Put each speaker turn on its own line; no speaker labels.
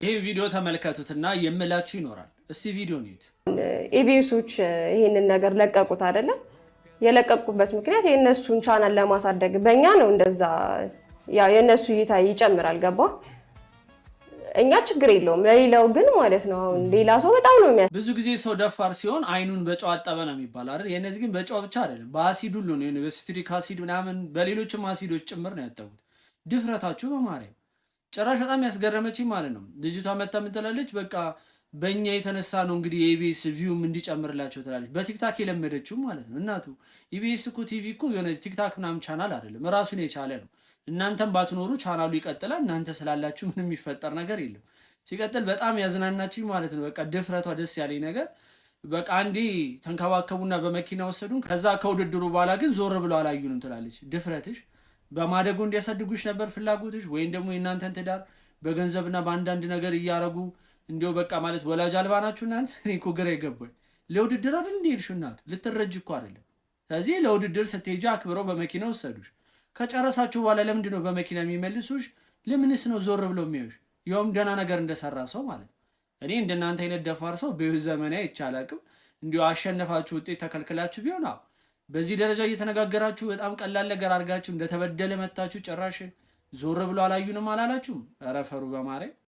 ይህን ቪዲዮ ተመልከቱትና የምላችሁ ይኖራል። እስቲ ቪዲዮን እዩት።
ኢቢኤሶች ይሄንን ነገር ለቀቁት አይደለም? የለቀቁበት ምክንያት የእነሱን ቻናል ለማሳደግ በእኛ ነው። እንደዛ ያው የእነሱ እይታ ይጨምራል። ገባ? እኛ ችግር የለውም። ለሌላው ግን ማለት ነው፣ አሁን ሌላ ሰው በጣም ነው የሚያ
ብዙ ጊዜ ሰው ደፋር ሲሆን አይኑን በጨው አጠበ ነው የሚባለው አይደል? የእነዚህ ግን በጨው ብቻ አይደለም፣ በአሲድ ሁሉ ነው። በ citric acid ምናምን በሌሎችም አሲዶች ጭምር ነው ያጠቡት። ድፍረታችሁ በማርያም! ጭራሽ በጣም ያስገረመችኝ ማለት ነው፣ ልጅቷ መታ ምን ትላለች? በቃ በእኛ የተነሳ ነው እንግዲህ የኢቢኤስ view ም እንዲጨምርላቸው ትላለች። በ TikTok የለመደችው ማለት ነው። እናቱ ኢቢኤስ እኮ ቲቪ እኮ የሆነ TikTok ምናምን ቻናል አይደለም፣ ራሱን የቻለ ነው። እናንተም ባትኖሩ ቻናሉ ይቀጥላል። እናንተ ስላላችሁ ምንም የሚፈጠር ነገር የለም። ሲቀጥል በጣም ያዝናናችኝ ማለት ነው፣ በቃ ድፍረቷ ደስ ያለኝ ነገር፣ በቃ አንዴ ተንከባከቡና በመኪና ወሰዱን፣ ከዛ ከውድድሩ በኋላ ግን ዞር ብለው አላዩንም ትላለች። ድፍረትሽ! በማደጎ እንዲያሳድጉሽ ነበር ፍላጎትሽ፣ ወይም ደግሞ የእናንተን ትዳር በገንዘብና በአንዳንድ ነገር እያረጉ እንዲያው በቃ ማለት ወላጅ አልባ ናችሁ እናንተ። እኔ እኮ ግራ የገባኝ ለውድድር አይደል እንደ ሄድሽው እናቱ? ልትረጅ እኮ አይደለም። ስለዚህ ለውድድር ስትሄጂ አክብረው በመኪና ወሰዱሽ። ከጨረሳችሁ በኋላ ለምንድን ነው በመኪና የሚመልሱሽ? ለምንስ ነው ዞር ብለው የሚያዩሽ? ያውም ደህና ነገር እንደሰራ ሰው ማለት ነው። እኔ እንደናንተ አይነት ደፋር ሰው በህይወት ዘመኔ አይቼ አላውቅም። እንዲሁ አሸነፋችሁ ውጤት ተከልክላችሁ ቢሆን አዎ፣ በዚህ ደረጃ እየተነጋገራችሁ በጣም ቀላል ነገር አድርጋችሁ እንደተበደለ መታችሁ ጭራሽ ዞር ብሎ አላዩንም አላላችሁም። ኧረ ፈሩ በማርያም።